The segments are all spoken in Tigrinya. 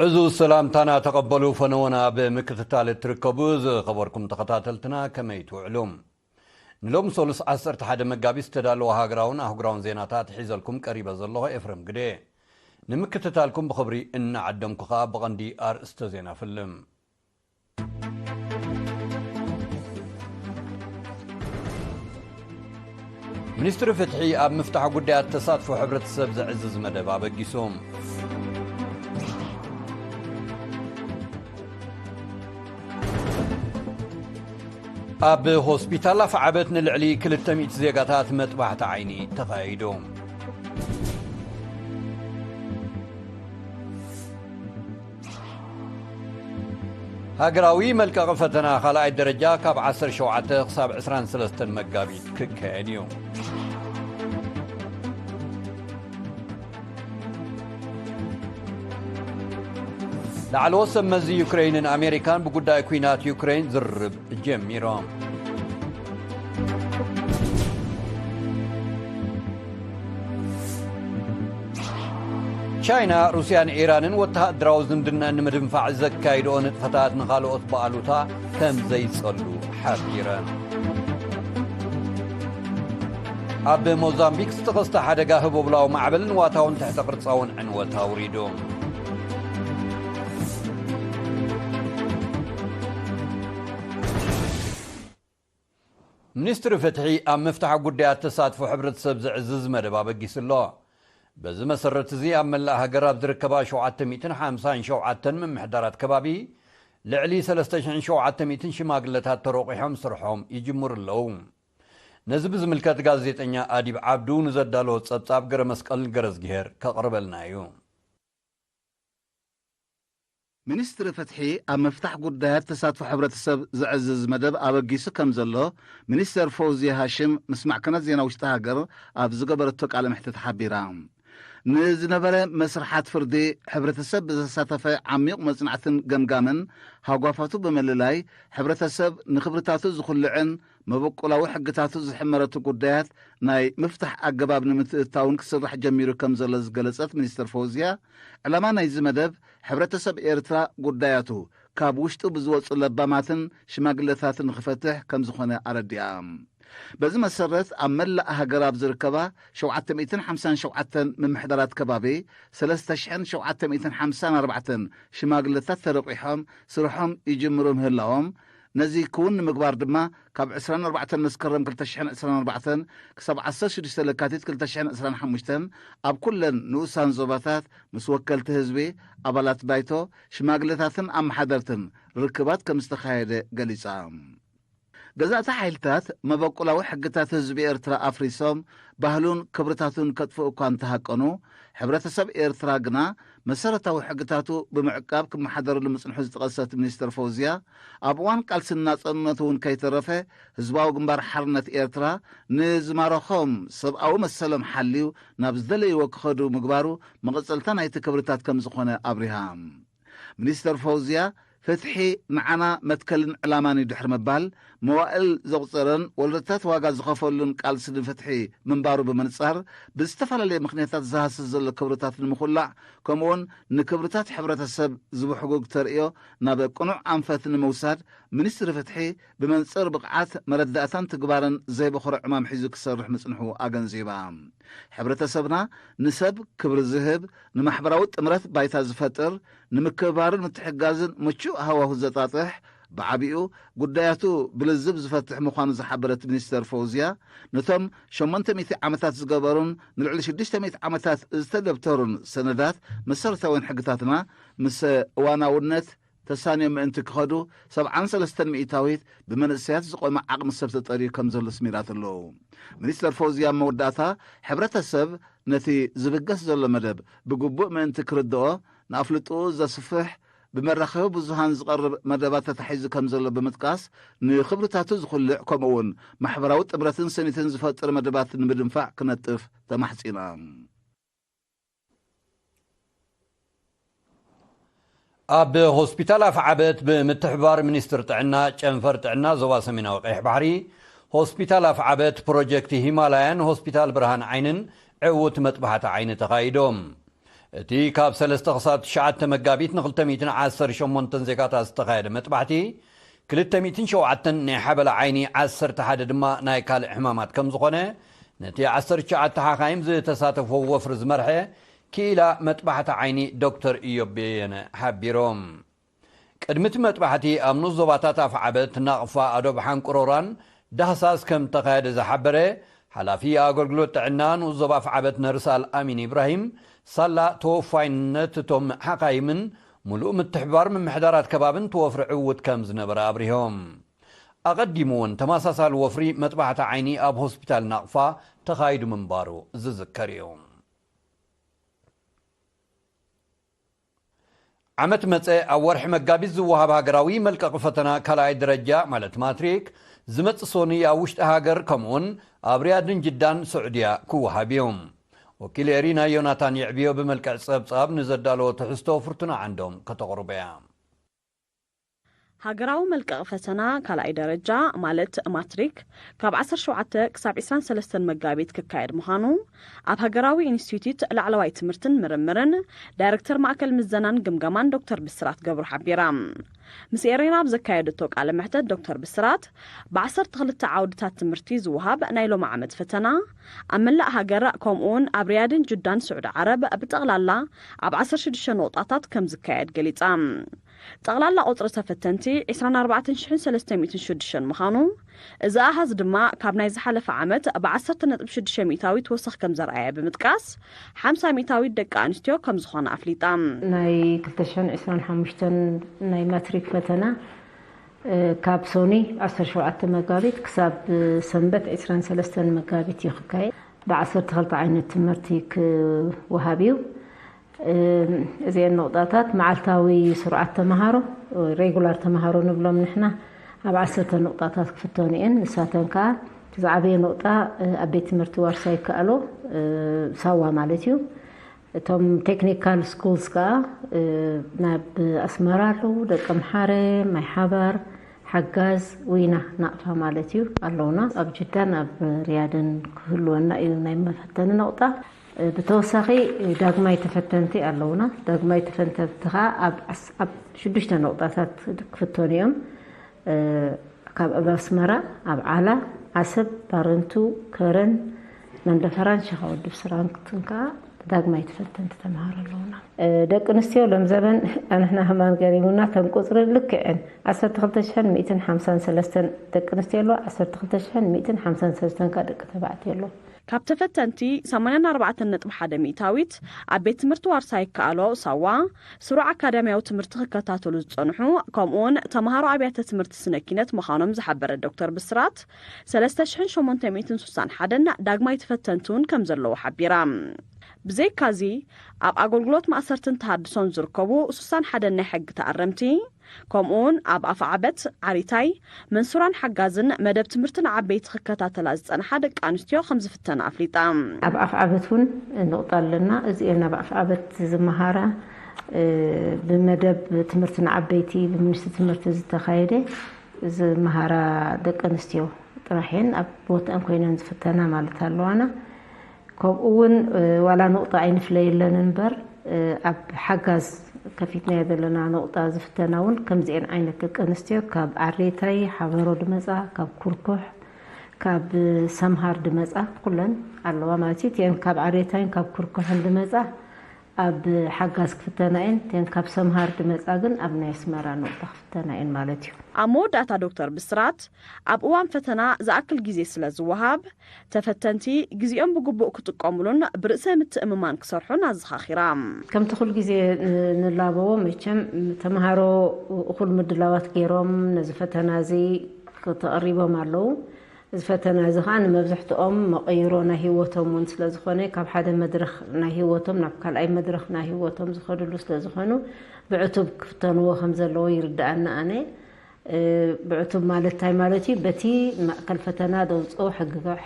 ዕዙዝ ሰላምታና ተቐበሉ ፈነወና ብምክትታል እትርከቡ ዝኸበርኩም ተኸታተልትና ከመይ ትውዕሉ? ንሎም ሰሉስ ዓሰርተ ሓደ መጋቢት ዝተዳለወ ሃገራውን ኣህጉራውን ዜናታት ሒዘልኩም ቀሪበ ዘለኹ ኤፍረም ግደ። ንምክትታልኩም ብኽብሪ እናዓደምኩ ኸኣ ብቐንዲ ኣርእስተ ዜና ፍልም። ሚኒስትሪ ፍትሒ ኣብ ምፍታሕ ጉዳያት ተሳትፎ ሕብረተሰብ ዘዕዝዝ መደብ ኣበጊሱ። ኣብ ሆስፒታል ኣፍዓበት ንልዕሊ ክልተ ሚእቲ ዜጋታት መጥባሕቲ ዓይኒ ተኻይዱ። ሃገራዊ መልቀቒ ፈተና ካልኣይ ደረጃ ካብ ዓሰርተ ሸውዓተ ክሳብ ዕስራን ሰለስተን መጋቢት ክካየድ እዩ። ላዕለዎት ሰብ መዚ ዩክሬንን ኣሜሪካን ብጉዳይ ኲናት ዩክሬን ዝርርብ ጀሚሮም። ቻይና፣ ሩስያን ኢራንን ወተሃደራዊ ዝምድናን ንምድንፋዕ ዘካይድኦ ንጥፈታት ንኻልኦት ብኣሉታ ከም ዘይጸሉ ሓቢረን። ኣብ ሞዛምቢክ ዝተኸስተ ሓደጋ ህቦብላዊ ማዕበልን ዋታውን ትሕተ ቅርጻውን ዕንወት ኣውሪዱ። ሚኒስትሪ ፍትሒ ኣብ ምፍታሕ ጉዳያት ተሳትፎ ሕብረተሰብ ዘዕዝዝ መደብ ኣበጊሱ ኣሎ። በዚ መሰረት እዚ ኣብ መላእ ሃገር ኣብ ዝርከባ ሸውዓተ ሚእትን ሓምሳን ሸውዓተን ምምሕዳራት ከባቢ ልዕሊ ሰለስተ ሽሕን ሸውዓተ ሚእትን ሽማግለታት ተሮቂሖም ስርሖም ይጅምሩ ኣለዉ። ነዚ ብዝምልከት ጋዜጠኛ ኣዲብ ዓብዱ ንዘዳለዎ ጸብጻብ ገረ መስቀል ገረዝግሄር ከቕርበልና እዩ። ሚኒስትሪ ፍትሒ ኣብ ምፍታሕ ጉዳያት ተሳትፎ ሕብረተሰብ ዘዕዝዝ መደብ ኣበጊሱ ከም ዘሎ ሚኒስተር ፈውዝያ ሃሽም ምስ ማዕከናት ዜና ውሽጢ ሃገር ኣብ ዝገበረቶ ቃለ መሕትት ሓቢራ። ንዝነበረ መስርሓት ፍርዲ ሕብረተሰብ ብዘሳተፈ ዓሚቕ መጽናዕትን ገምጋምን ሃጓፋቱ ብምልላይ፣ ሕብረተሰብ ንክብርታቱ ዝኹልዕን መበቆላዊ ሕግታቱ ዝሕመረቱ ጉዳያት ናይ ምፍታሕ ኣገባብ ንምትእትታውን ክስራሕ ጀሚሩ ከም ዘሎ ዝገለጸት ሚኒስተር ፈውዝያ፣ ዕላማ ናይዚ መደብ ሕብረተሰብ ኤርትራ ጉዳያቱ ካብ ውሽጡ ብዝወጹ ለባማትን ሽማግለታትን ንኽፈትሕ ከም ዝኾነ ኣረዲኣ። በዚ መሰረት ኣብ መላእ ሃገር ኣብ ዝርከባ ሸውዓተ ሚእትን ሓምሳን ሸውዓተን ምምሕዳራት ከባቢ ሰለስተ ሽሕን ሸውዓተ ሚእትን ሓምሳን ኣርባዕተን ሽማግለታት ተረቂሖም ስርሖም ይጅምሩ ምህላዎም፣ ነዚ ክውን ንምግባር ድማ ካብ ዕስራን ኣርባዕተን መስከረም ክልተ ሽሕን ዕስራን ኣርባዕተን ክሳብ ዓሰርተ ሽዱሽተ ለካቲት ክልተ ሽሕን ዕስራን ሓሙሽተን ኣብ ኩለን ንኡሳን ዞባታት ምስ ወከልቲ ህዝቢ፣ ኣባላት ባይቶ፣ ሽማግለታትን ኣመሓደርትን ርክባት ከም ዝተኻየደ ገሊጻ። ገዛእቲ ሓይልታት መበቆላዊ ሕግታት ህዝቢ ኤርትራ ኣፍሪሶም ባህሉን ክብርታቱን ከጥፍኡ እኳ እንተሃቀኑ፣ ሕብረተሰብ ኤርትራ ግና መሰረታዊ ሕግታቱ ብምዕቃብ ክመሓደረሉ ምጽንሑ ዝጠቐሰት ሚኒስተር ፈውዝያ፣ ኣብ እዋን ቃልሲ ናጽነት እውን ከይተረፈ ህዝባዊ ግንባር ሓርነት ኤርትራ ንዝማረኾም ሰብኣዊ መሰሎም ሓልዩ ናብ ዝደለይዎ ክኸዱ ምግባሩ መቐጸልታ ናይቲ ክብርታት ከም ዝኾነ ኣብሪሃ። ሚኒስተር ፈውዝያ፣ ፍትሒ ንዓና መትከልን ዕላማን እዩ ድሕሪ ምባል፣ መዋእል ዘቑጸረን ወለዶታት ዋጋ ዝኸፈሉን ቃልሲ ንፍትሒ ምንባሩ ብምንጻር፣ ብዝተፈላለየ ምኽንያታት ዝሃስስ ዘሎ ክብርታት ንምኹላዕ፣ ከምኡውን ንክብርታት ሕብረተሰብ ዝብሕጉግ ተርእዮ ናብ ቅኑዕ ኣንፈት ንምውሳድ፣ ሚኒስትሪ ፍትሒ ብመንጽር ብቕዓት መረዳእታን ትግባረን ዘይበኹረ ዕማም ሒዙ ክሰርሕ ምጽንሑ ኣገንዚባ። ሕብረተሰብና ንሰብ ክብሪ ዝህብ፣ ንማሕበራዊ ጥምረት ባይታ ዝፈጥር፣ ንምክብባርን ምትሕግጋዝን ምቹእ ሃዋሁ ዘጣጥሕ፣ ብዓቢኡ ጉዳያቱ ብልዝብ ዝፈትሕ ምዃኑ ዝሓበረት ሚኒስተር ፈውዝያ፣ ነቶም ሸሞንተ ሚእቲ ዓመታት ዝገበሩን ንልዕሊ ሽዱሽተ ሚእቲ ዓመታት ዝተደብተሩን ሰነዳት መሰረታውያን ሕግታትና ምስ እዋናውነት ተሳንዮም ምእንቲ ክኸዱ፣ ሰብዓን ሰለስተን ሚእታዊት ብመንእሰያት ዝቖመ ዓቕሚ ሰብ ተጠርዩ ከም ዘሎ ስሚራትሉ። ሚኒስተር ፈውዝያ ኣብ መወዳእታ፣ ሕብረተሰብ ነቲ ዝብገስ ዘሎ መደብ ብግቡእ ምእንቲ ክርድኦ፣ ንኣፍልጥኡ ዘስፍሕ፣ ብመራኸቢ ብዙሃን ዝቐርብ መደባት ተታሒዙ ከም ዘሎ ብምጥቃስ፣ ንኽብርታቱ ዝኹልዕ፣ ከምኡ'ውን ማሕበራዊ ጥምረትን ስኒትን ዝፈጥር መደባት ንምድንፋዕ ክነጥፍ ተማሕጺና። ኣብ ሆስፒታል ኣፍዓበት ብምትሕብባር ሚኒስትር ጥዕና፣ ጨንፈር ጥዕና ዞባ ሰሜናዊ ቀይሕ ባሕሪ፣ ሆስፒታል ኣፍዓበት፣ ፕሮጀክት ሂማላያን ሆስፒታል ብርሃን ዓይንን ዕዉት መጥባሕቲ ዓይኒ ተኻይዶም። እቲ ካብ ሰለስተ ክሳብ ትሽዓተ መጋቢት ን ክልተ ሚእትን ዓሰርተ ሸሞንተን ዜጋታት ዝተኻየደ መጥባሕቲ፣ ክልተ ሚእትን ሸውዓተን ናይ ሓበላ ዓይኒ፣ ዓሰርተ ሓደ ድማ ናይ ካልእ ሕማማት ከም ዝኾነ፣ ነቲ ዓሰርተ ትሽዓተ ሓኻይም ዝተሳተፍዎ ወፍሪ ዝመርሐ ክኢላ መጥባሕቲ ዓይኒ ዶክተር ኢዮብ በየነ ሓቢሮም። ቅድሚ እቲ መጥባሕቲ ኣብ ንኡስ ዞባታት ኣፍዓበት፣ ናቕፋ፣ ኣዶብ ሓንቁሮራን ዳህሳስ ከም ተኻየደ ዝሓበረ ሓላፊ ኣገልግሎት ጥዕና ንኡስ ዞባ ኣፍዓበት ነርስ ኣልኣሚን ኢብራሂም፣ ሳላ ተወፋይነት እቶም ሓኻይምን ምሉእ ምትሕባር ምምሕዳራት ከባብን እቲ ወፍሪ ዕዉት ከም ዝነበረ ኣብሪሆም። ኣቐዲሙ እውን ተመሳሳሊ ወፍሪ መጥባሕቲ ዓይኒ ኣብ ሆስፒታል ናቕፋ ተኻይዱ ምንባሩ ዝዝከር እዩ። ዓመት መጸ ኣብ ወርሒ መጋቢት ዝወሃብ ሃገራዊ መልቀቒ ፈተና ካልኣይ ደረጃ ማለት ማትሪክ ዝመጽእ ሶኒ ኣብ ውሽጢ ሃገር ከምኡውን ኣብ ሪያድን ጅዳን ስዑድያ ክወሃብ እዩ። ወኪል ኤሪና ዮናታን የዕብዮ ብመልክዕ ጸብጻብ ንዘዳለዎ ትሕዝቶ ፍርቱና ዓንዶም ከተቕርቦ እያ። ሃገራዊ መልቀቒ ፈተና ካልኣይ ደረጃ ማለት ማትሪክ ካብ ዓሰርተ ሸውዓተ ክሳብ ዕስራን ሰለስተን መጋቢት ክካየድ ምዃኑ ኣብ ሃገራዊ ኢንስቲትዩት ላዕለዋይ ትምህርትን ምርምርን ዳይረክተር ማእከል ምዘናን ግምገማን ዶክተር ብስራት ገብሩ ሓቢራ። ምስ ኤሬና ኣብ ዘካየደቶ ቃለ መሕተት ዶክተር ብስራት ብዓሰርተ ክልተ ዓውድታት ትምህርቲ ዝወሃብ ናይ ሎሚ ዓመት ፈተና ኣብ መላእ ሃገር ከምኡውን ኣብ ሪያድን ጁዳን ስዑዲ ዓረብ ብጠቕላላ ኣብ ዓሰርተ ሽዱሽተ ነቑጣታት ከም ዝካየድ ገሊጻ። ጠቕላላ ቁጽሪ ተፈተንቲ ዕስራን ኣርባዕተን ሽሕን ሰለስተ ሚእትን ሽዱሽተን ምዃኑ፣ እዚ ኣሃዝ ድማ ካብ ናይ ዝሓለፈ ዓመት ብዓሰርተ ነጥቢ ሽዱሽተ ሚእታዊት ወሰኽ ከም ዘርኣየ ብምጥቃስ፣ ሓምሳ ሚእታዊት ደቂ ኣንስትዮ ከም ዝኾና ኣፍሊጣ። ናይ ክልተ ሽሕን ዕስራን ሓሙሽተን ናይ ማትሪክ ፈተና ካብ ሶኒ ዓሰርተ ሸውዓተ መጋቢት ክሳብ ሰንበት ዕስራን ሰለስተን መጋቢት እዩ ክካየድ። ብ ዓሰርተ ክልተ ዓይነት ትምህርቲ ክወሃብ እዩ። እዚአን ነቑጣታት መዓልታዊ ስሩዓት ተምሃሮ፣ ሬጉላር ተምሃሮ ንብሎም ንሕና፣ ኣብ ዓሰርተ ነቑጣታት ክፍተኑ እየን። ንሳተን ከኣ እቲ ዝዓበየ ነቑጣ ኣብ ቤት ትምህርቲ ዋርሳይ ይከኣሎ፣ ሳዋ ማለት እዩ። እቶም ቴክኒካል ስኩልስ ከኣ ናብ ኣስመራ ኣለዉ፣ ደቂ ኣምሓረ፣ ማይ ሓባር፣ ሓጋዝ፣ ዊና፣ ናቕፋ ማለት እዩ ኣለውና። ኣብ ጅዳን ኣብ ሪያድን ክህልወና እዩ ናይ መፈተኒ ነቑጣ። ብተወሳኺ ዳግማይ ተፈተንቲ ኣለውና። ዳግማይ ተፈተንቲ ከኣ ኣብ ሽዱሽተ ነቑጣታት ክፍተኑ እዮም። ካብ ኣብ ኣስመራ፣ ኣብ ዓላ፣ ዓሰብ፣ ባረንቱ፣ ከረን፣ መንደፈራን ሸኻ ወዲ ብስራንትን ከኣ ዳግማይ ተፈተንቲ ተምሃሮ ኣለውና። ደቂ ኣንስትዮ ሎም ዘበን ኣንሕና ህማን ገሪሙና፣ ተን ቁፅሪ ልክዕን ዓሰርተ ክልተ ሽሕን ሚእትን ሓምሳን ሰለስተን ደቂ ኣንስትዮ ኣለዋ፣ ዓሰርተ ክልተ ሽሕን ሚእትን ሓምሳን ሰለስተን ከኣ ደቂ ተባዕትዮ ኣለዉ። ካብ ተፈተንቲ ሰማንያን ኣርባዕተን ነጥቢ ሓደ ሚእታዊት ኣብ ቤት ትምህርቲ ዋርሳ ይከኣሎ ሳዋ ስሩዕ ኣካዳሚያዊ ትምህርቲ ክከታተሉ ዝጸንሑ፣ ከምኡውን ተምሃሮ ኣብያተ ትምህርቲ ስነ ኪነት ምዃኖም ዝሓበረት ዶክተር ብስራት፣ ሰለስተ ሽሕን ሸሞንተ ሚእትን ስሳን ሓደን ዳግማይ ተፈተንቲ እውን ከም ዘለዉ ሓቢራ። ብዘይካዚ ኣብ ኣገልግሎት ማእሰርትን ተሃድሶን ዝርከቡ ስሳን ሓደን ናይ ሕጊ ተኣረምቲ፣ ከምኡውን ኣብ ኣፍዓበት፣ ዓሪታይ፣ መንሱራን ሓጋዝን መደብ ትምህርቲ ንዓበይቲ ክከታተላ ዝጸንሓ ደቂ ኣንስትዮ ከም ዝፍተና ኣፍሊጣ። ኣብ ኣፍዓበት እውን ንቑጣ ኣለና። እዚኤን ኣብ ኣፍዓበት ዝመሃራ ብመደብ ትምህርቲ ንዓበይቲ ብሚኒስትሪ ትምህርቲ ዝተኻየደ ዝመሃራ ደቂ ኣንስትዮ ጥራሕ እየን ኣብ ቦትአን ኮይነን ዝፍተና ማለት ኣለዋና። ከምኡ እውን ዋላ ንቑጣ ኣይንፍለየለን እምበር ኣብ ሓጋዝ ከፊትናዮ ዘለና ንቑጣ ዝፍተና እውን ከምዚኤን ዓይነት ደቂ ኣንስትዮ ካብ ዓሬታይ ሓበሮ ድመፃ ካብ ኩርኩሕ ካብ ሰምሃር ድመፃ ኩለን ኣለዋ ማለት እዩ። እቲአን ካብ ዓሬታይን ካብ ኩርኩሕን ድመፃ ኣብ ሓጋዝ ክፍተና እየን። እቲአን ካብ ሰምሃር ድመፃ ግን ኣብ ናይ ኣስመራ ንቑጣ ክፍተና እየን ማለት እዩ። ኣብ መወዳእታ ዶክተር ብስራት ኣብ እዋን ፈተና ዝኣክል ግዜ ስለ ዝወሃብ ተፈተንቲ ግዜኦም ብግቡእ ክጥቀሙሉን ብርእሰ ምትእምማን ክሰርሑን ኣዘኻኺራ። ከምቲ ኩል ግዜ ንላበዎ መቸም ተምሃሮ እኹል ምድላዋት ገይሮም ነዚ ፈተና እዚ ተቐሪቦም ኣለዉ። እዚ ፈተና እዚ ከዓ ንመብዝሕትኦም መቐይሮ ናይ ህይወቶም እውን ስለ ዝኾነ ካብ ሓደ መድረኽ ናይ ህይወቶም ናብ ካልኣይ መድረኽ ናይ ህይወቶም ዝኸድሉ ስለ ዝኾኑ ብዕቱብ ክፍተንዎ ከም ዘለዎ ይርድኣኒ ኣነ። ብዕቱብ ማለት እንታይ ማለት እዩ? በቲ ማእከል ፈተና ዘውፅኦ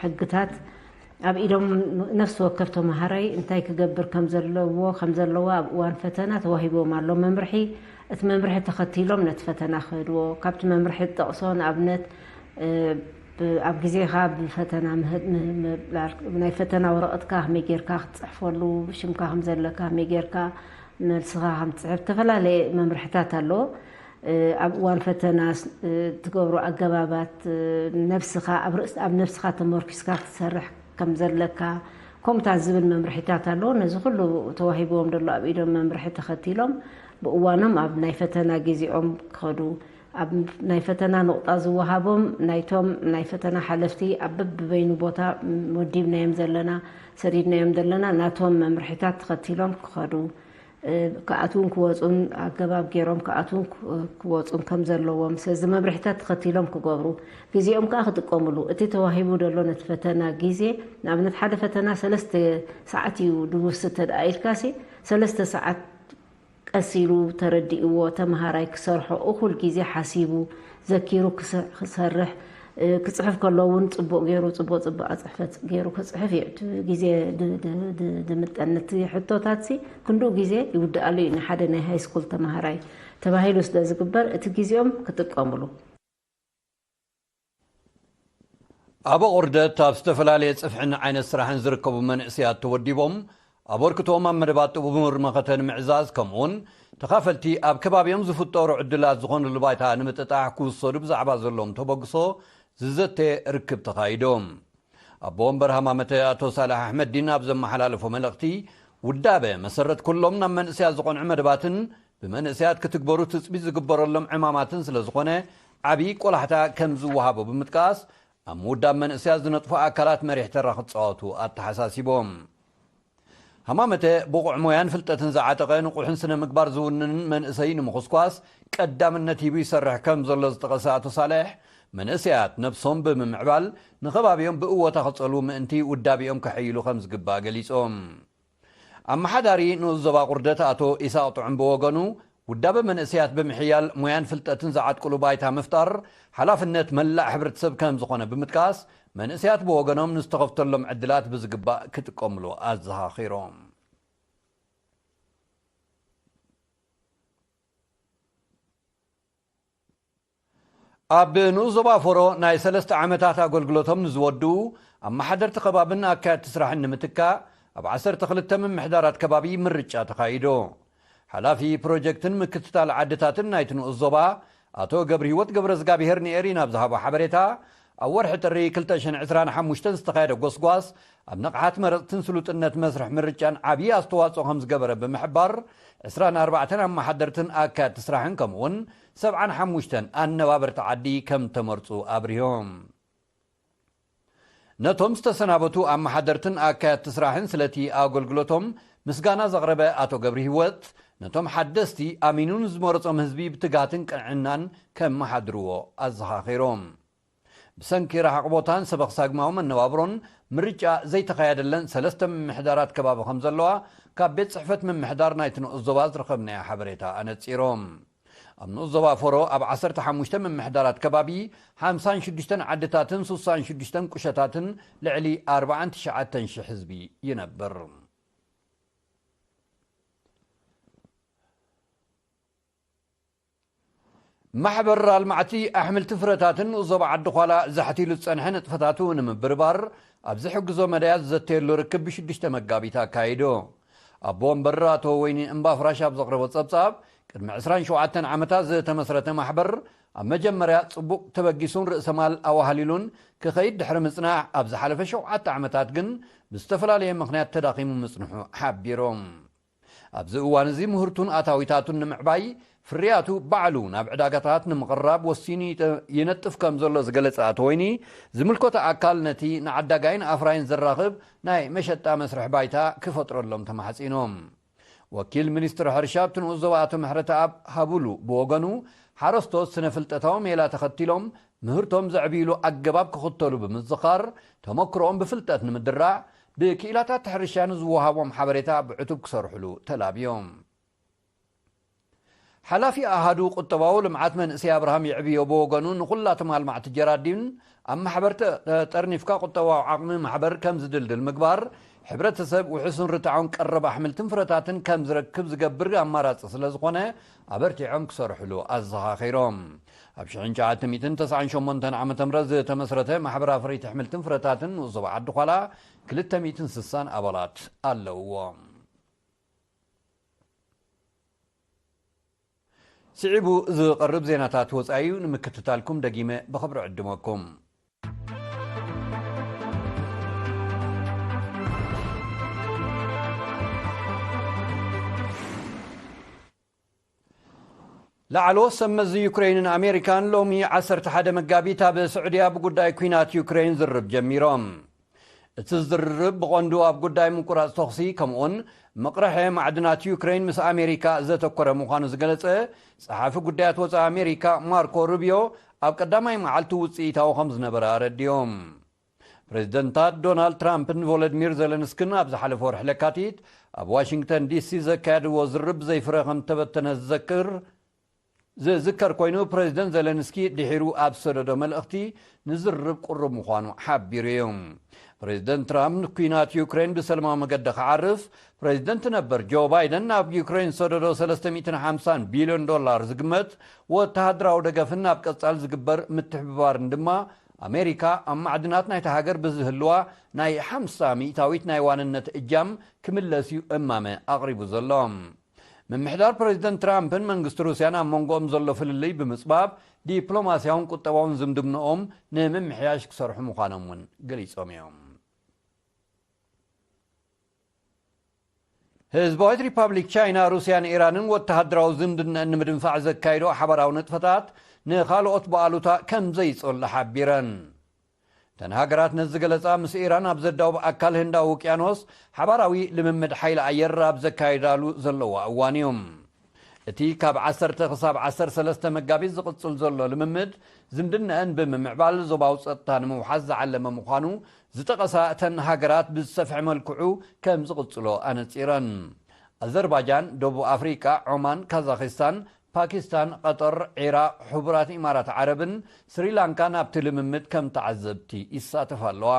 ሕግታት ኣብ ኢዶም ነፍሲ ወከፍ ተምሃራይ እንታይ ክገብር ከም ዘለዎ ከም ዘለዋ ኣብ እዋን ፈተና ተዋሂብዎም ኣሎ መምርሒ። እቲ መምርሒ ተኸቲሎም ነቲ ፈተና ክኸድዎ ካብቲ መምርሒ ዝጠቕሶ ንኣብነት ኣብ ግዜኻ ብፈተና ምህድ ምብላር፣ ናይ ፈተና ወረቐትካ ከመይ ጌርካ ክትፅሕፈሉ፣ ሽምካ ከም ዘለካ ከመይ ጌርካ፣ መልስኻ ከም ትፅሕፍ፣ ዝተፈላለየ መምርሕታት ኣለዎ። ኣብ እዋን ፈተና ትገብሮ ኣገባባት፣ ነብስኻ ኣብ ርእስ ኣብ ነብስኻ ተመርኪስካ ክትሰርሕ ከም ዘለካ፣ ከምታት ዝብል መምርሒታት ኣለዎ። ነዚ ኩሉ ተዋሂብዎም ዘሎ ኣብ ኢዶም መምርሒ ተኸቲሎም ብእዋኖም ኣብ ናይ ፈተና ግዜኦም ክኸዱ፣ ኣብ ናይ ፈተና ነቑጣ ዝወሃቦም ናይቶም ናይ ፈተና ሓለፍቲ ኣብ በብበይኑ ቦታ ወዲብናዮም ዘለና፣ ሰዲድናዮም ዘለና ናቶም መምርሒታት ተኸቲሎም ክኸዱ፣ ክኣትዉን ክወፁን ኣገባብ ገይሮም ክኣትዉን ክወፁን ከም ዘለዎም፣ ስለዚ መምርሒታት ተኸቲሎም ክገብሩ፣ ግዜኦም ከዓ ክጥቀምሉ፣ እቲ ተዋሂቡ ዘሎ ነቲ ፈተና ግዜ፣ ንኣብነት ሓደ ፈተና ሰለስተ ሰዓት እዩ ድውስ እንተደኣ ኢልካሲ፣ ሰለስተ ሰዓት ቀስ ኢሉ ተረዲእዎ ተምሃራይ ክሰርሖ እኹል ግዜ ሓሲቡ ዘኪሩ ክሰርሕ፣ ክፅሕፍ ከሎ እውን ፅቡቕ ገይሩ፣ ፅቡቕ ፅቡቕ ኣፅሕፈት ገይሩ ክፅሕፍ እዩ እቲ ግዜ ድምጠን። ነቲ ሕቶታት ሲ ክንድኡ ግዜ ይውድኣሉ እዩ ንሓደ ናይ ሃይስኩል ተምሃራይ ተባሂሉ ስለ ዝግበር እቲ ግዜኦም ክጥቀምሉ። ኣብ ኣቑርደት ኣብ ዝተፈላለየ ፅፍዕን ዓይነት ስራሕን ዝርከቡ መንእሰያት ተወዲቦም ኣበርክቶኦም ኣብ መደባት ጥቡብ ምርመኸተ ንምዕዛዝ ከምኡውን ተኻፈልቲ ኣብ ከባቢኦም ዝፍጠሩ ዕድላት ዝኾኑሉ ባይታ ንምጥጣሕ ክውሰዱ ብዛዕባ ዘለዎም ተበግሶ ዝዘተ ርክብ ተኻይዶ። ኣቦ ወንበር ሃማመተ ኣቶ ሳልሕ ኣሕመድዲን ኣብ ዘመሓላለፎ መልእኽቲ ውዳበ መሰረት ኩሎም ናብ መንእሰያት ዝቐንዑ መደባትን ብመንእሰያት ክትግበሩ ትፅቢት ዝግበረሎም ዕማማትን ስለ ዝኾነ ዓብዪ ቆላሕታ ከም ዝወሃቦ ብምጥቃስ ኣብ ምውዳብ መንእሰያት ዝነጥፉ ኣካላት መሪሕ ተራ ክፃወቱ ኣተሓሳሲቦም። ሃማመተ ብቑዕ ሞያን ፍልጠትን ዝዓጠቐ ንቑሕን ስነ ምግባር ዝውንንን መንእሰይ ንምኹስኳስ ቀዳምነት ሂቡ ይሰርሕ ከም ዘሎ ዝጠቐሰ ኣቶ ሳልሕ መንእሰያት ነብሶም ብምምዕባል ንኸባቢኦም ብእወታ ክፀልዉ ምእንቲ ውዳቢኦም ከሐይሉ ከም ዝግባእ ገሊፆም። ኣመሓዳሪ ንኡስ ዞባ ቁርደት ኣቶ ኢሳቕ ጥዑም ብወገኑ ውዳበ መንእሰያት ብምሕያል ሞያን ፍልጠትን ዝዓጥቅሉ ባይታ ምፍጣር ሓላፍነት መላእ ሕብረተሰብ ከም ዝኾነ ብምጥቃስ መንእሰያት ብወገኖም ንዝተኸፍተሎም ዕድላት ብዝግባእ ክጥቀምሉ ኣዘኻኺሮም። ኣብ ንኡስ ዞባ ፎሮ ናይ ሰለስተ ዓመታት ኣገልግሎቶም ንዝወድኡ ኣመሓደርቲ ከባብን ኣካየድቲ ስራሕን ንምትካእ ኣብ ዓሰርተ ክልተ ምምሕዳራት ከባቢ ምርጫ ተኻይዶ። ሓላፊ ፕሮጀክትን ምክትታል ዓድታትን ናይቲ ንኡስ ዞባ ኣቶ ገብርሂወት ገብረዝጋብሄር ንኤሪና ኣብ ዝሃቦ ሓበሬታ ኣብ ወርሒ ጥሪ ክልተ ሽሕን ዕስራን ሓሙሽተን ዝተኻየደ ጎስጓስ ኣብ ንቕሓት መረፅትን ስሉጥነት መስርሕ ምርጫን ዓብዪ ኣስተዋፅኦ ከም ዝገበረ ብምሕባር ዕስራን ኣርባዕተን ኣመሓደርትን ኣካየድቲ ስራሕን ከምኡውን ሰብዓን ሓሙሽተን ኣነባበርቲ ዓዲ ከም ተመርፁ ኣብሪሆም። ነቶም ዝተሰናበቱ ኣመሓደርትን ኣካየድቲ ስራሕን ስለቲ ኣገልግሎቶም ምስጋና ዘቕረበ ኣቶ ገብሪ ህይወት ነቶም ሓደስቲ ኣሚኑ ንዝመረፆም ህዝቢ ብትግሃትን ቅንዕናን ከመሓድርዎ ኣዘኻኺሮም። ብሰንኪ ረሓቕ ቦታን ሰበኽ ሳግማዊ መነባብሮን ምርጫ ዘይተኻየደለን ሰለስተ ምምሕዳራት ከባቢ ከም ዘለዋ ካብ ቤት ፅሕፈት ምምሕዳር ናይቲ ንኡስ ዞባ ዝረኸብናዮ ሓበሬታ ኣነፂሮም። ኣብ ንኡስ ዞባ ፎሮ ኣብ ዓሰርተ ሓሙሽተ ምምሕዳራት ከባቢ ሓምሳን ሽዱሽተን ዓድታትን ሱሳን ሽዱሽተን ቁሸታትን ልዕሊ ኣርባዓን ትሽዓተን ሽሕ ህዝቢ ይነብር። ማሕበር ኣልማዕቲ ኣሕምልቲ ፍረታትን ንኡስ ዞባ ዓዲ ኳላ ዛሕቲሉ ዝፀንሐ ንጥፈታቱ ንምብርባር ኣብ ዝሕግዞ መዳያት ዝዘተየሉ ርክብ ብሽዱሽተ መጋቢት ኣካይዶ። ኣቦ ወንበር ኣቶ ወይኒ እምባፍራሽ ኣብ ዘቕረቦ ጸብጻብ ቅድሚ ዕስራን ሸውዓተን ዓመታት ዝተመስረተ ማሕበር ኣብ መጀመርያ ጽቡቕ ተበጊሱን ርእሰ ማል ኣዋህሊሉን ክኸይድ ድሕሪ ምጽናሕ ኣብ ዝሓለፈ ሸውዓተ ዓመታት ግን ብዝተፈላለየ ምኽንያት ተዳኺሙ ምጽንሑ ሓቢሮም። ኣብዚ እዋን እዚ ምህርቱን ኣታዊታቱን ንምዕባይ ፍርያቱ ባዕሉ ናብ ዕዳጋታት ንምቕራብ ወሲኑ ይነጥፍ ከም ዘሎ ዝገለጸ ኣቶ ወይኒ ዝምልከቶ ኣካል ነቲ ንዓዳጋይን ኣፍራይን ዘራኽብ ናይ መሸጣ መስርሕ ባይታ ክፈጥረሎም ተማሕጺኖም። ወኪል ሚኒስትሪ ሕርሻ ኣብቲ ንኡስ ዞባ ኣቶ ምሕረተኣብ ሃብሉ ብወገኑ ሓረስቶት ስነ ፍልጠታዊ ሜላ ተኸቲሎም ምህርቶም ዘዕብይሉ ኣገባብ ክኽተሉ ብምዝኻር ተመክሮኦም ብፍልጠት ንምድራዕ ብክኢላታት ሕርሻ ንዝወሃቦም ሓበሬታ ብዕቱብ ክሰርሕሉ ተላብዮም። ሓላፊ ኣሃዱ ቁጠባዊ ልምዓት መንእሰይ ኣብርሃም ይዕብዮ ብወገኑ ንኹላቶም ኣልማዕቲ ጀራዲን ኣብ ማሕበር ጠርኒፍካ ቁጠባዊ ዓቕሚ ማሕበር ከም ዝድልድል ምግባር ሕብረተሰብ ውሕሱን ርትዓውን ቀረብ ኣሕምልትን ፍረታትን ከም ዝረክብ ዝገብር ኣማራፂ ስለ ዝኾነ ኣበርቲዖም ክሰርሕሉ ኣዘኻኺሮም። ኣብ ሽሕን ትሽዓተ ሚእትን ተስዓን ሸሞንተን ዓመተ ምህረት ዝተመስረተ ማሕበር ኣፍረይቲ ኣሕምልትን ፍረታትን ንኡስ ዞባ ዓዲ ዃላ ክልተ ሚእትን ስሳን ኣባላት ኣለውዎ። ስዒቡ ዝቐርብ ዜናታት ወጻኢ እዩ። ንምክትታልኩም ደጊመ ብኽብሪ ዕድመኩም። ላዕለዎት ሰብ መዚ ዩክሬንን ኣሜሪካን ሎሚ ዓሰርተ ሓደ መጋቢት ኣብ ስዑድያ ብጉዳይ ኲናት ዩክሬን ዝርብ ጀሚሮም። እቲ ዝርርብ ብቐንዱ ኣብ ጉዳይ ምቁራጽ ተኹሲ ከምኡውን መቕርሐ ማዕድናት ዩክሬን ምስ ኣሜሪካ ዘተኮረ ምዃኑ ዝገለጸ ጸሓፊ ጉዳያት ወጻኢ ኣሜሪካ ማርኮ ሩቢዮ ኣብ ቀዳማይ መዓልቱ ውጽኢታዊ ከም ዝነበረ ኣረዲኦም። ፕሬዚደንታት ዶናልድ ትራምፕን ቮሎዲሚር ዘለንስክን ኣብ ዝሓለፈ ወርሒ ለካቲት ኣብ ዋሽንግተን ዲሲ ዘካየድዎ ዝርብ ዘይፍረ ከም ተበተነ ዝዘክር ዝዝከር ኮይኑ፣ ፕሬዚደንት ዘለንስኪ ድሒሩ ኣብ ዝሰደዶ መልእኽቲ ንዝርብ ቅሩብ ምዃኑ ሓቢሩ እዩ። ፕሬዚደንት ትራምፕ ንኲናት ዩክሬን ብሰላማዊ መገዲ ክዓርፍ፣ ፕሬዚደንት ነበር ጆ ባይደን ናብ ዩክሬን ዝሰደዶ ሰለስተ ሚእትን ሓምሳን ቢልዮን ዶላር ዝግመት ወተሃደራዊ ደገፍን ኣብ ቀጻል ዝግበር ምትሕብባርን ድማ ኣሜሪካ ኣብ ማዕድናት ናይታ ሃገር ብዝህልዋ ናይ ሓምሳ ሚእታዊት ናይ ዋንነት እጃም ክምለስ እዩ እማመ ኣቕሪቡ ዘሎ። ምምሕዳር ፕሬዚደንት ትራምፕን መንግስቲ ሩስያን ኣብ መንጎኦም ዘሎ ፍልልይ ብምጽባብ ዲፕሎማስያውን ቁጠባውን ዝምድምንኦም ንምምሕያሽ ክሰርሑ ምዃኖም እውን ገሊጾም እዮም። ህዝባዊት ሪፓብሊክ ቻይና ሩስያን ኢራንን ወተሃደራዊ ዝምድንአን ንምድንፋዕ ዘካይዶ ሓባራዊ ንጥፈታት ንኻልኦት ብኣሉታ ከም ዘይጸሉ ሓቢረን። እተን ሃገራት ነዚ ዝገለጻ ምስ ኢራን ኣብ ዘዳውብ ኣካል ህንዳዊ ውቅያኖስ ሓባራዊ ልምምድ ሓይሊ ኣየር ኣብ ዘካይዳሉ ዘለዋ እዋን እዩ። እቲ ካብ ዓሰርተ ክሳብ ዓሰርተ ሰለስተ መጋቢት ዝቕጽል ዘሎ ልምምድ ዝምድነአን ብምምዕባል ዞባዊ ጸጥታ ንምውሓስ ዝዓለመ ምዃኑ ዝጠቐሳ እተን ሃገራት ብዝሰፍሐ መልክዑ ከም ዝቕጽሎ ኣነጺረን። ኣዘርባጃን፣ ደቡብ ኣፍሪቃ፣ ዖማን፣ ካዛኺስታን፣ ፓኪስታን፣ ቀጠር፣ ዒራቕ፣ ሕቡራት ኢማራት ዓረብን ስሪላንካን ኣብቲ ልምምድ ከም ተዓዘብቲ ይሳተፋ ኣለዋ።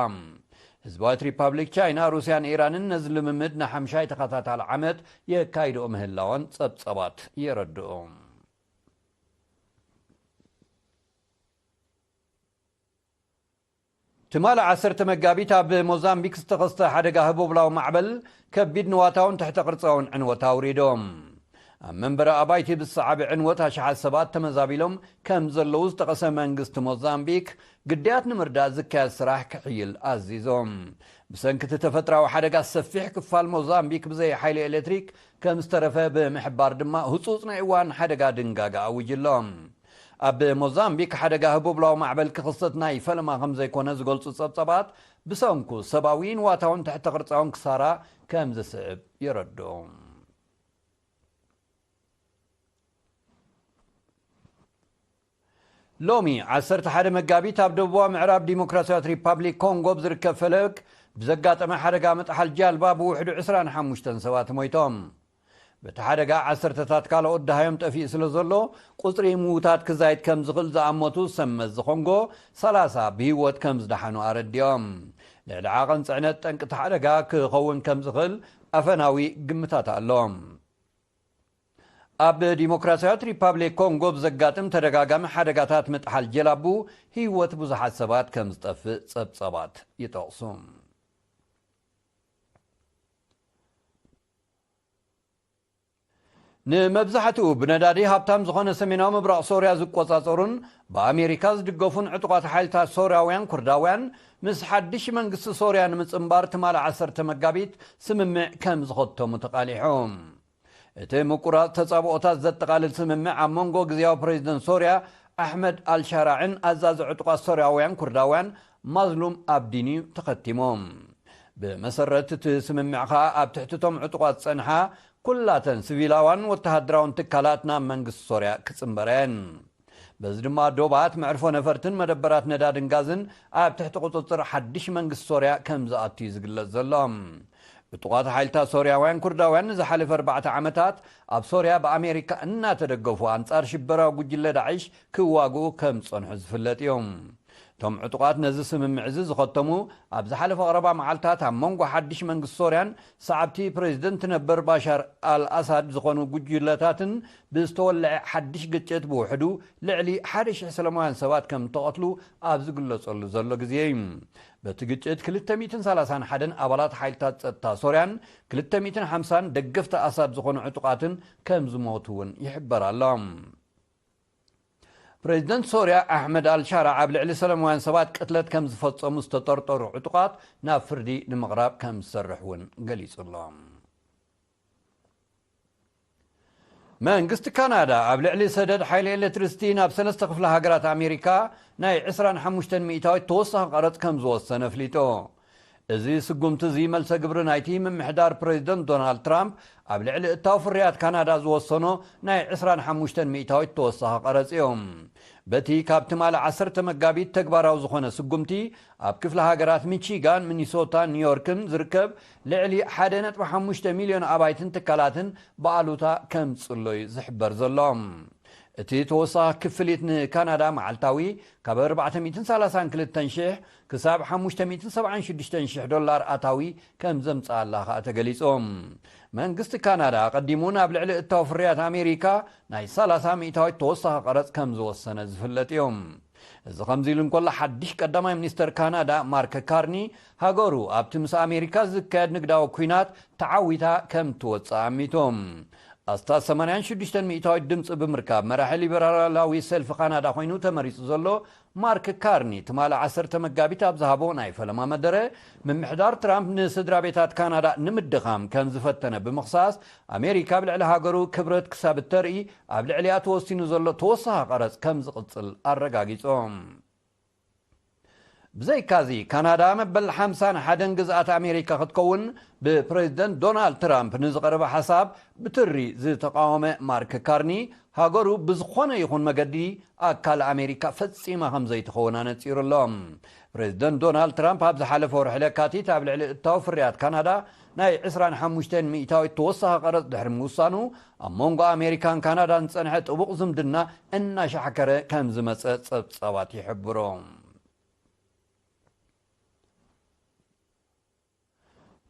ህዝባዊት ሪፓብሊክ ቻይና፣ ሩስያን ኢራንን ነዚ ልምምድ ንሓምሻይ ተኸታታሊ ዓመት የካይድኦ ምህላወን ጸብጸባት የረድኡ። ትማሊ ዓሰርተ መጋቢት ኣብ ሞዛምቢክ ዝተኸስተ ሓደጋ ህቦብላዊ ማዕበል ከቢድ ንዋታውን ትሕተ ቅርጻውን ዕንወት ኣውሪዶም። ኣብ መንበሪ ኣባይቲ ብዝሰዓበ ዕንወት ኣሽሓት ሰባት ተመዛቢሎም ከም ዘለዉ ዝጠቐሰ መንግስቲ ሞዛምቢክ፣ ግዳያት ንምርዳእ ዝካየድ ስራሕ ክሕይል ኣዚዞም። ብሰንኪ እቲ ተፈጥራዊ ሓደጋ ሰፊሕ ክፋል ሞዛምቢክ ብዘይ ሓይሊ ኤሌክትሪክ ከም ዝተረፈ ብምሕባር ድማ ህጹጽ ናይ እዋን ሓደጋ ድንጋጋ ኣዊጁ ኣሎ። ኣብ ሞዛምቢክ ሓደጋ ህቦብላዊ ማዕበል ክኽሰት ናይ ፈለማ ከም ዘይኮነ ዝገልጹ ጸብጻባት፣ ብሰንኩ ሰብኣዊ ንዋታውን ትሕተ ቅርጻውን ክሳራ ከም ዝስዕብ የረድኡ። ሎሚ ዓሰርተ ሓደ መጋቢት ኣብ ደቡባዊ ምዕራብ ዲሞክራሲያዊት ሪፓብሊክ ኮንጎ ኣብ ዝርከብ ፈለግ ብዘጋጠመ ሓደጋ ምጥሓል ጃልባ ብውሕዱ ዕስራን ሓሙሽተን ሰባት ሞይቶም። በቲ ሓደጋ ዓሰርተታት ካልኦት ደሃዮም ጠፊኡ ስለ ዘሎ፣ ቁጽሪ ምዉታት ክዛይድ ከም ዝኽእል ዝኣመቱ ሰብ መዚ ኮንጎ፣ ሰላሳ ብህይወት ከም ዝደሓኑ ኣረዲኦም። ልዕሊ ዓቐን ጽዕነት ጠንቂ እቲ ሓደጋ ክኸውን ከም ዝኽእል ኣፈናዊ ግምታት ኣሎ። ኣብ ዲሞክራሲያዊት ሪፓብሊክ ኮንጎ ብዘጋጥም ተደጋጋሚ ሓደጋታት ምጥሓል ጀላቡ ህይወት ብዙሓት ሰባት ከም ዝጠፍእ ጸብጸባት ይጠቕሱ። ንመብዛሕትኡ ብነዳዲ ሃብታም ዝኾነ ሰሜናዊ ምብራቕ ሶርያ ዝቆጻጸሩን ብኣሜሪካ ዝድገፉን ዕጡቓት ሓይልታት ሶርያውያን ኩርዳውያን፣ ምስ ሓድሽ መንግስቲ ሶርያ ንምጽንባር ትማሊ ዓሰርተ መጋቢት ስምምዕ ከም ዝኸተሙ ተቓሊሑ። እቲ ምቁራጽ ተጻብኦታት ዘጠቓልል ስምምዕ ኣብ መንጎ ግዝያዊ ፕሬዚደንት ሶርያ ኣሕመድ ኣልሻራዕን ኣዛዚ ዕጡቓት ሶርያውያን ኩርዳውያን ማዝሉም ኣብዲን እዩ ተኸቲሙ። ብመሰረት እቲ ስምምዕ ኸኣ ኣብ ትሕቲ እቶም ዕጡቓት ዝጸንሓ ኩላተን ሲቪላዋን ወተሃደራውን ትካላት ናብ መንግስቲ ሶርያ ክጽንበራ እየን። በዚ ድማ ዶባት መዕርፎ ነፈርትን መደበራት ነዳድን ጋዝን ኣብ ትሕቲ ቁጽጽር ሓድሽ መንግስቲ ሶርያ ከም ዝኣቱ እዩ ዝግለጽ ዘሎ። ዕጡቓት ሓይልታት ሶርያውያን ኩርዳውያን ንዝሓለፈ ኣርባዕተ ዓመታት ኣብ ሶርያ ብኣሜሪካ እናተደገፉ ኣንጻር ሽበራዊ ጉጅለ ዳዕሽ ክዋግኡ ከም ዝጸንሑ ዝፍለጥ እዩ። እቶም ዕጡቓት ነዚ ስምምዕ እዚ ዝኸተሙ፣ ኣብ ዝሓለፈ ቀረባ መዓልታት ኣብ መንጎ ሓድሽ መንግስቲ ሶርያን ሰዓብቲ ፕሬዚደንት ነበር ባሻር ኣልኣሳድ ዝኾኑ ጉጅለታትን ብዝተወልዐ ሓድሽ ግጭት፣ ብውሕዱ ልዕሊ ሓደ ሽሕ ሰላማውያን ሰባት ከም እተቐትሉ ኣብ ዝግለጸሉ ዘሎ ግዜ እዩ። በቲ ግጭት ክልተ ሚእትን ሰላሳን ሓደን ኣባላት ሓይልታት ጸጥታ ሶርያን ክልተ ሚእትን ሓምሳን ደገፍቲ ኣሳድ ዝኾኑ ዕጡቓትን ከም ዝሞቱ እውን ይሕበር ኣሎ። ፕሬዚደንት ሶርያ ኣሕመድ ኣልሻራ ኣብ ልዕሊ ሰላማውያን ሰባት ቅትለት ከም ዝፈጸሙ ዝተጠርጠሩ ዕጡቓት ናብ ፍርዲ ንምቕራብ ከም ዝሰርሕ እውን ገሊጹ ኣሎ። መንግስቲ ካናዳ ኣብ ልዕሊ ሰደድ ሓይሊ ኤሌክትሪሲቲ ናብ ሰለስተ ክፍለ ሃገራት ኣሜሪካ ናይ ዕስራን ሓሙሽተን ሚእታዊት ተወሳኺ ቀረጽ ከም ዝወሰነ ኣፍሊጡ። እዚ ስጉምቲ እዚ መልሰ ግብሪ ናይቲ ምምሕዳር ፕሬዚደንት ዶናልድ ትራምፕ ኣብ ልዕሊ እታው ፍርያት ካናዳ ዝወሰኖ ናይ ዕስራን ሓሙሽተን ሚእታዊት ተወሳኺ ቀረጽ እዩ። በቲ ካብ ትማሊ ዓሰርተ መጋቢት ተግባራዊ ዝኾነ ስጉምቲ፣ ኣብ ክፍለ ሃገራት ሚቺጋን፣ ሚኒሶታን ኒውዮርክን ዝርከብ ልዕሊ ሓደ ነጥቢ ሓሙሽተ ሚልዮን ኣባይትን ትካላትን ብኣሉታ ከም ዝጽሎ እዩ ዝሕበር ዘሎ። እቲ ተወሳኺ ክፍሊት ንካናዳ መዓልታዊ ካብ ኣርባዕተ ሚእትን ሰላሳን ክልተን ሽሕ ክሳብ ሓሙሽተ ሚእትን ሰብዓን ሽዱሽተን ሽሕ ዶላር ኣታዊ ከም ዘምጽኣላ ከኣ ተገሊጹ። መንግስቲ ካናዳ ኣቐዲሙ ናብ ልዕሊ እታው ፍርያት ኣሜሪካ ናይ ሰላሳ ሚእታዊት ተወሳኺ ቀረጽ ከም ዝወሰነ ዝፍለጥ እዩ። እዚ ከምዚ ኢሉ እንከሎ፣ ሓድሽ ቀዳማይ ሚኒስተር ካናዳ ማርክ ካርኒ፣ ሃገሩ ኣብቲ ምስ ኣሜሪካ ዝካየድ ንግዳዊ ኲናት ተዓዊታ ከም ትወጽእ ኣሚቱ። ኣስታት ሰማንያን ሽዱሽተን ሚእታዊት ድምጺ ብምርካብ፣ መራሒ ሊበራላዊ ሰልፊ ካናዳ ኮይኑ ተመሪጹ ዘሎ ማርክ ካርኒ፣ ትማሊ ዓሰርተ መጋቢት ኣብ ዝሃቦ ናይ ፈለማ መደረ፣ ምምሕዳር ትራምፕ ንስድራ ቤታት ካናዳ ንምድኻም ከም ዝፈተነ ብምኽሳስ፣ ኣሜሪካ ኣብ ልዕሊ ሃገሩ ክብረት ክሳብ እተርኢ ኣብ ልዕሊኣ ተወሲኑ ዘሎ ተወሳኺ ቀረጽ ከም ዝቕጽል ኣረጋጊጾም። ብዘይካዚ፣ ካናዳ መበል ሓምሳን ሓደን ግዝኣት ኣሜሪካ ክትከውን ብፕሬዚደንት ዶናልድ ትራምፕ ንዝቐረበ ሓሳብ ብትሪ ዝተቃወመ ማርክ ካርኒ፣ ሃገሩ ብዝኾነ ይኹን መገዲ ኣካል ኣሜሪካ ፈጺማ ከም ዘይትኸውን ኣነጺሩ ኣሎ። ፕሬዚደንት ዶናልድ ትራምፕ ኣብ ዝሓለፈ ወርሒ ለካቲት ኣብ ልዕሊ እታው ፍርያት ካናዳ ናይ ዕስራን ሓሙሽተን ሚእታዊት ተወሳኺ ቀረጽ ድሕሪ ምውሳኑ፣ ኣብ መንጎ ኣሜሪካን ካናዳን ዝጸንሐ ጥቡቕ ዝምድና እናሻሕከረ ከም ዝመጸ ጸብጻባት ይሕብሩ።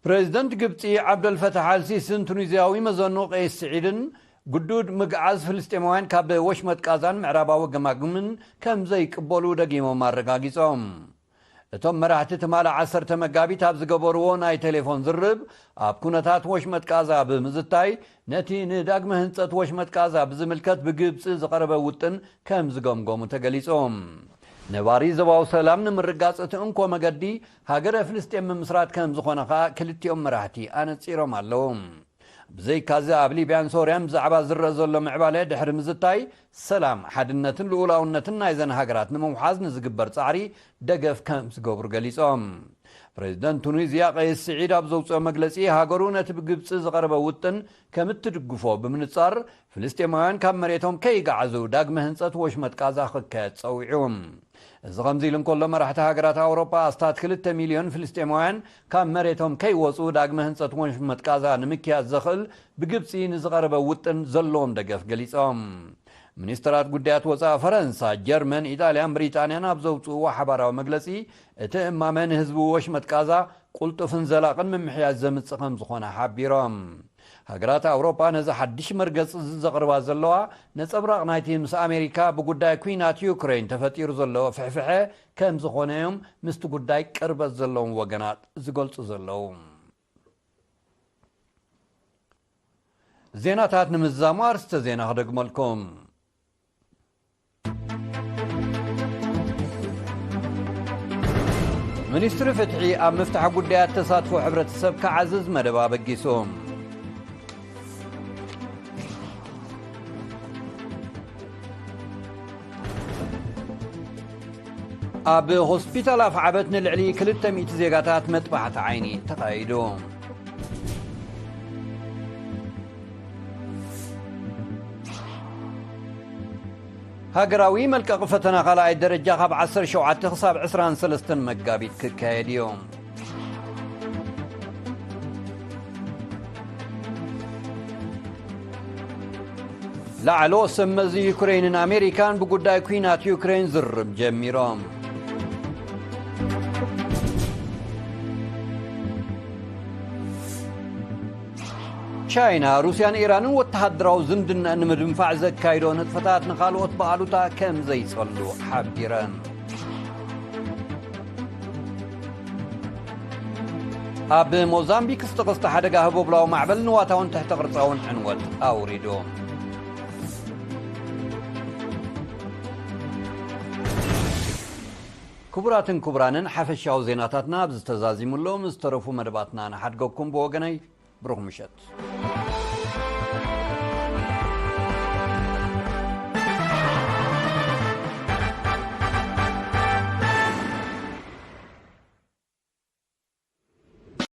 ፕሬዚደንት ግብጺ ዓብደልፈታሕ ኣልሲስን ቱኒዝያዊ መዘኑ ቀይስ ስዒድን፣ ግዱድ ምግዓዝ ፍልስጤማውያን ካብ ወሽመጥ ቃዛን ምዕራባዊ ገማግምን ከም ዘይቅበሉ ደጊሞም ኣረጋጊጾም። እቶም መራሕቲ ትማሊ ዓሰርተ መጋቢት ኣብ ዝገበርዎ ናይ ቴሌፎን ዝርርብ፣ ኣብ ኩነታት ወሽመጥ ቃዛ ብምዝታይ፣ ነቲ ንዳግመ ህንጸት ወሽመጥ ቃዛ ብዝምልከት ብግብጺ ዝቐረበ ውጥን ከም ዝገምገሙ ተገሊጹ። ነባሪ ዞባዊ ሰላም ንምርጋጽ እቲ እንኮ መገዲ ሃገረ ፍልስጤም ምምስራት ከም ዝኾነ ከኣ ክልቲኦም መራሕቲ ኣነጺሮም ኣለዉ። ብዘይካዚ፣ ኣብ ሊብያን ሶርያን ብዛዕባ ዝረአ ዘሎ ምዕባለ ድሕሪ ምዝታይ፣ ሰላም፣ ሓድነትን ልኡላውነትን ናይዘን ሃገራት ንምውሓዝ ንዝግበር ጻዕሪ ደገፍ ከም ዝገብሩ ገሊጾም። ፕሬዚደንት ቱኒዝያ ቀይስ ስዒድ ኣብ ዘውፅኦ መግለፂ፣ ሃገሩ ነቲ ብግብፂ ዝቐረበ ውጥን ከም እትድግፎ ብምንጻር፣ ፍልስጤማውያን ካብ መሬቶም ከይገዓዙ ዳግመ ህንፀት ወሽመጥ ቃዛ ክካየድ ጸዊዑ። እዚ ከምዚ ኢሉ እንከሎ፣ መራሕቲ ሃገራት ኣውሮጳ ኣስታት ክልተ ሚልዮን ፍልስጤማውያን ካብ መሬቶም ከይወጹ ዳግመ ህንጸት ወሽመጥ ቃዛ ንምክያድ ዘኽእል ብግብጺ ንዝቐረበ ውጥን ዘለዎም ደገፍ ገሊጾም። ሚኒስትራት ጉዳያት ወጻኢ ፈረንሳ፣ ጀርመን፣ ኢጣልያን ብሪጣንያን ኣብ ዘውጽእዎ ሓባራዊ መግለጺ፣ እቲ እማመ ንህዝቢ ወሽመጥ ቃዛ ቁልጡፍን ዘላቕን ምምሕያሽ ዘምጽእ ከም ዝኾነ ሓቢሮም። ሃገራት ኣውሮጳ ነዚ ሓድሽ መርገጺ እዚ ዘቕርባ ዘለዋ፣ ነጸብራቕ ናይቲ ምስ ኣሜሪካ ብጉዳይ ኲናት ዩክሬን ተፈጢሩ ዘሎ ፍሕፍሐ ከም ዝኾነ እዮም ምስቲ ጉዳይ ቅርበት ዘለዎም ወገናት ዝገልጹ ዘለዉ። ዜናታት ንምዝዛሙ ኣርስተ ዜና ክደግመልኩም። ሚኒስትሪ ፍትሒ ኣብ ምፍታሕ ጉዳያት ተሳትፎ ሕብረተሰብ ክዓዝዝ መደብ ኣበጊሱ። ኣብ ሆስፒታል ኣፍዓበት ንልዕሊ ክልተ ሚእቲ ዜጋታት መጥባሕቲ ዓይኒ ተኻይዱ። ሃገራዊ መልቀቒ ፈተና ካልኣይ ደረጃ ካብ ዓሰርተ ሸውዓተ ክሳብ ዕስራን ሰለስተን መጋቢት ክካየድ እዩ። ላዕሎ ሰመዚ ዩክሬንን ኣሜሪካን ብጉዳይ ኲናት ዩክሬን ዝርርብ ጀሚሮም። ቻይና፣ ሩስያን ኢራንን ወተሃደራዊ ዝምድናኣን ንምድንፋዕ ዘካይዶ ንጥፈታት ንኻልኦት ብኣሉታ ከም ዘይጸሉ ሓቢረን። ኣብ ሞዛምቢክ ዝተኸስተ ሓደጋ ህቦብላዊ ማዕበል ንዋታውን ትሕተ ቅርጻውን ዕንወት ኣውሪዱ። ክቡራትን ክቡራንን፣ ሓፈሻዊ ዜናታትና ኣብዚ ተዛዚሙ ኣሎ። ምስ ተረፉ መደባትና ንሓድገኩም። ብወገነይ ብሩኽ ምሸት።